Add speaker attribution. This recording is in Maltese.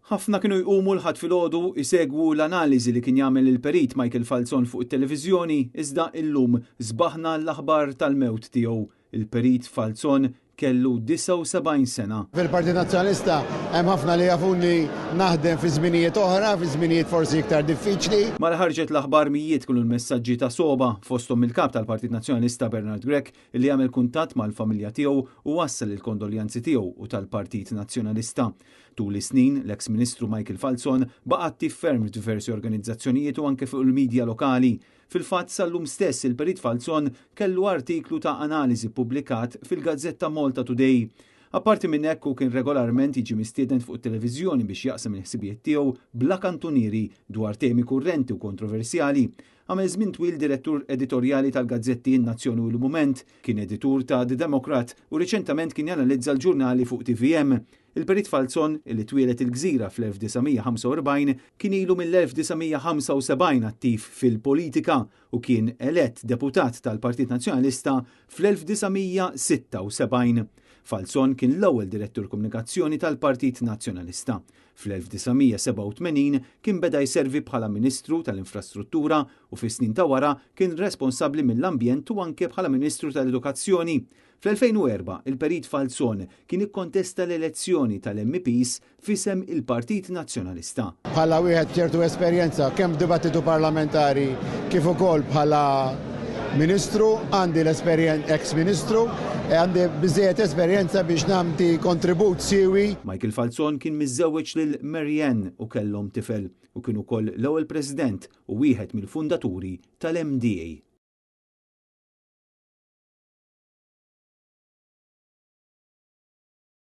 Speaker 1: Ħafna kienu jqumu l-Ħadd filgħodu jsegwu l-analiżi li kien jagħmel il-Perit Michael Falzon fuq it-televiżjoni iżda illum sbaħna l-aħbar tal-mewt tiegħu. Il-Perit Falzon kellu 79 sena.
Speaker 2: Fil-Partit Nazzjonalista hemm ħafna li jafuni naħdem fi żminijiet oħra, fi żminijiet forsi iktar diffiċli.
Speaker 1: Mara ħarġet l-aħbar mijiet kienu l-messaġġi ta' sogħba fosthom mill-Kap tal-Partit Nazzjonalista Bernard Grech li għamel kuntatt mal-familja tiegħu u wassal il-kondoljanzi tiegħu u tal-Partit Nazzjonalista. Tul is-snin, l-eks Ministru Michael Falzon baqa' attiv ferm f'diversi organizzazzjonijiet u anke fuq il-midja lokali. Fil-fatt, sal-lum stess il-Perit Falzon kellu artiklu ta' analiżi ppubblikat fil-gazzetta Malta Today. Apparti minn hekk hu kien regolarment jiġi mistieden fuq it-televiżjoni biex jaqsam il-ħsibijiet tiegħu bla kantunieri dwar temi kurrenti u kontroversjali. Għamel żmien twil direttur editorjali tal-gazzetti In-Nazzjon u Il-Mument, kien editur ta' The Democrat u riċentament kien janalizza l-ġurnali fuq tvm. Il-Perit Falzon, li twieled il-Gżira fl-1945, kien ilu mill-1975 attiv fil-politika u kien elett deputat tal-Partit Nazzjonalista fl-1976. Falzon kien l-ewwel direttur komunikazzjoni tal-Partit Nazzjonalista. Fl-1987 kien beda jservi bħala Ministru tal-Infrastruttura u fis-snin ta' wara kien responsabbli mill-ambjent u anke bħala Ministru tal-Edukazzjoni. Fl-2004 il-Perit Falzon kien ikkontesta l-elezzjoni tal-MEPs f'isem il-Partit Nazzjonalista.
Speaker 2: Bħala wieħed b'ċertu esperjenza kemm f'dibattitu parlamentari kif ukoll bħala Ministru, għandi l-esperjenza ex Ministru, għandi biżżejjed esperjenza biex nagħti kontribut siewi.
Speaker 1: Michael Falzon kien miżżewweġ lil Mary Ann u kellhom tifel u kien ukoll l-ewwel President u wieħed mill-fundaturi tal-MDA.